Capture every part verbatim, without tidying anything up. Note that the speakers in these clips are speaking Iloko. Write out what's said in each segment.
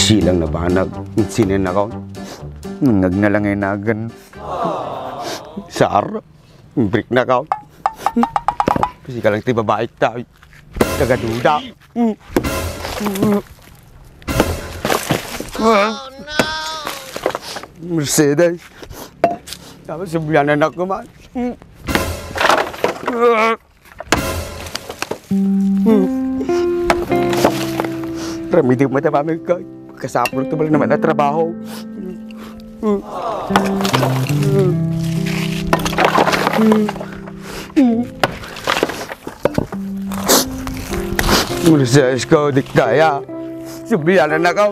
Silang nabanag. Sino na kaon? Nagnalangenagan. Sar. Break na kaon. Kasi ka lang ti babae ta. Kagaduda. Mercedes. Tapos sublianan ako man. Ramidem mo ta pamigkay. Kasapul to bala naman na trabaho. Mursa isko di kaya. Sublianan na ka.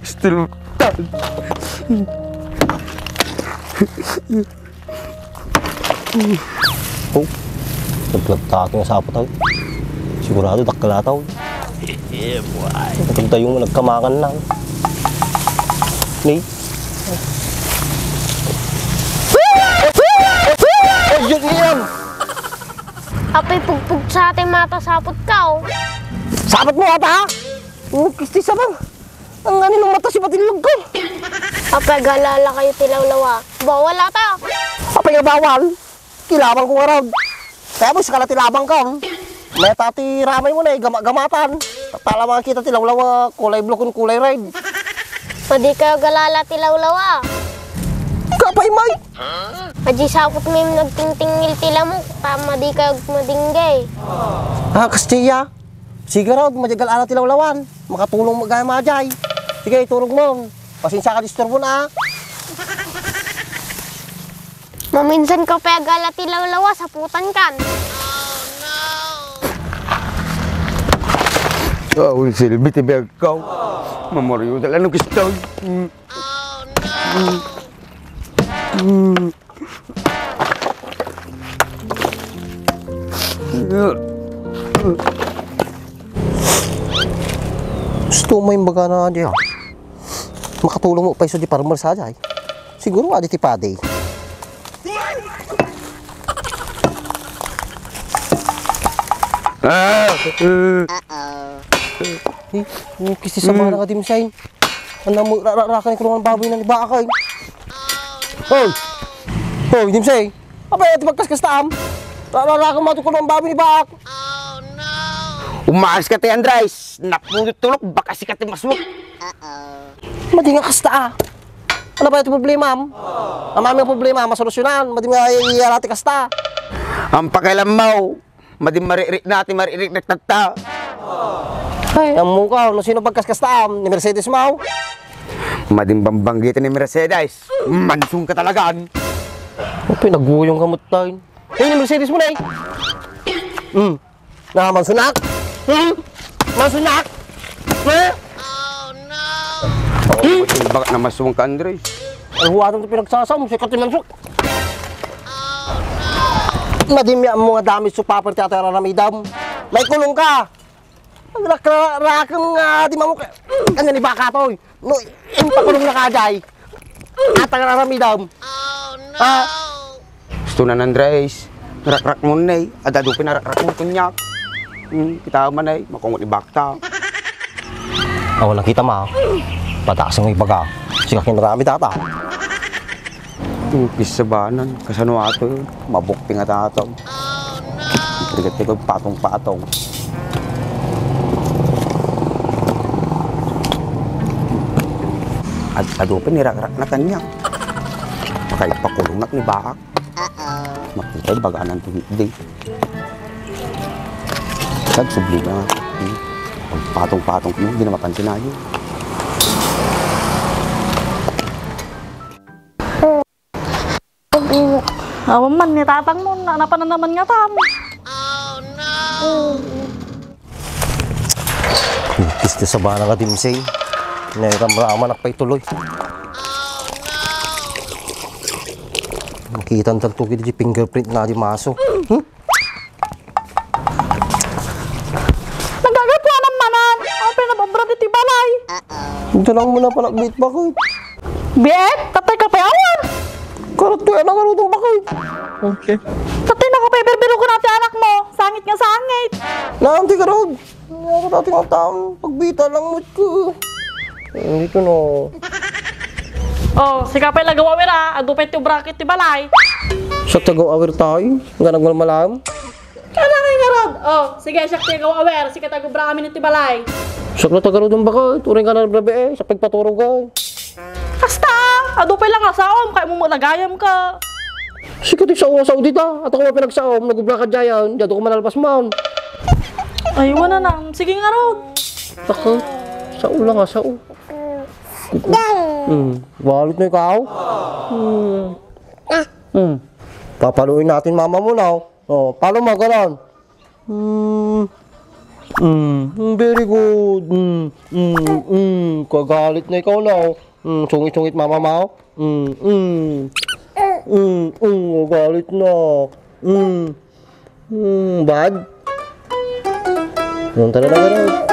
Still tan. Oh, nagplagta ato nga sapot, ay. Sigurado, dakkel ata, oy. Yeah, boy. Nagkamakan lang. Ni? Ay, yun, yun! Apay pugpug sa ating mata, sapot ka, oh. Sapot mo, ata, ha? Oh, kisti sabang. Ang ani nung mata si patilog ko. Apay, galala kayo ti lawlawa. Bawal ata. Apay nga bawal? Kilabang ko nga raw. Kaya mo, sakala ti labang ka, hmm? Meta ti ramay mo na, eh, gama-gamatan. Tala makakita ti lawlawa, kulay blue kun kulay red. Pwede kayo galala ti lawlawa. Kapay, may. Adi sapot mi nagtingtingil ti lamok, ta madi kayo madinggay. Ah, Castilla. Sige raw, madiagal ala ti lawlawan. Makatulong mo gayam ajay. Sige, tulog mo. Pasensya ka, disturbo na. Maminsan ka pa agala ti lawlawa, saputan kan. Oh, silbi ti biag ko. Mamoriyo talaga ng gusto. Mm. Mm. Gusto mo yung baga na di, ah. Makatulong mo pa iso di farmer sa jay. Siguro adi ti padi. Ah! Eh, oh, kisti sa mga nakadimsay. Ano mo, ra-, ra-, rakan ko naman baboy na ni Bakay. Hoy! Hoy, Dimsay! Apay, ati pagkaskastam? Ra-, ra-, rakan mo ito ko naman baboy ni Bak. Umaas ka, ti Andres. Napulot tulok, baka sikat ti maswak. Madi nga kasta, ah. Ano ba ito problema, am? Amami nga problema, masolusyonan. Madi nga i-, iyarati kasta. Ang pakialam mo, madin maririk na ti maririk nagtatta. Ay, ammo ka, no sino pagkaskasta, am? Ni Mercedes mo? Madin bambanggit ni Mercedes. Mansung ka talagaan. Pinaguyong ka mo tayo. Ay, ni Mercedes mo na eh. Hmm. Na, mansunak? Hmm? Mansunak? Ha? Oh, hmm? Baka na masuwang ka, Andres. Ang huwatan to pinagsasam, sikat yung mansuk. Madimya mo nga damit so paper ti atay raramidam. May kulong ka. Ang rakrakrakang, ah, di mamuk-, kanya ni baka to, eh. No, impakulong na ka, jay. At ang raramidam. Ha? Gusto na, Andres. Rakrak mo na, eh. Adado pinarakrak mo, kunyak. Hmm, kita man, eh. Makungot ni bakta. Awan nakita, ma. Pataas ang ibaga. Siya kinarami, tata. Hmm, pisabanan. Kasano ato yun? Mabukti nga tataw. Rigat ko patong-patong. Ad-, adu pa, nirakrak na kanya. Makaipakulong nak ni baak. Makita, baga anan to, di. Kag subli na. Hmm. Patong-patong, hindi na mapansin ayo. Awan man, ni tatang mo, na, napanan naman nga tam. Gusto sa bana nga dimsay. Nairamraman ak pa'y tuloy. Makitan tanto gid di fingerprint na di maso. Hmm? Nagagapuanan manan. Ang pinabobra di ti balay. Ito lang muna pala, bit bakit? Biet, tatay ka pa awan. Karot ko yan ang karutong bakit? Okay. Tatay na ka pa, birbiro ko na ti anak mo. Sangit nga sangit. Naan ti garud? Ako dati nga taon, pagbita lang mo ko. Dito no. Oh, sika pay la gawawer a, adu pay ti obra ket ti balay. Sa tagaw awer tayo, nga nagmalmalam. Ano nga garud? Oh, sige, siak ti gawawer, sika taga obra amin ti balay. Siak la tagarud ng bakat, uring ka na brabe eh, sa pagpaturugan. Kasta, adu pay lang a saom, kay mo malagayam ka. Sika ti sao nga sao dita, at ako nga pinagsaom, nagubra ka diayan, diyan ako manalpas man. Ay, wala na. Sige nga, Rod. Ako, sao lang nga sao. Hmm, galit na ikaw? Hmm. Hmm. Papaluin natin mama mo na, oh. Oh, palo mo, ganon. Hmm. Hmm, very good. Hmm, hmm, hmm. Kagalit na ikaw na, oh. Hmm, sungit-sungit mama mo. Hmm, hmm. Hmm, hmm, kagalit na. Hmm. Hmm, bad. Yung talaga na.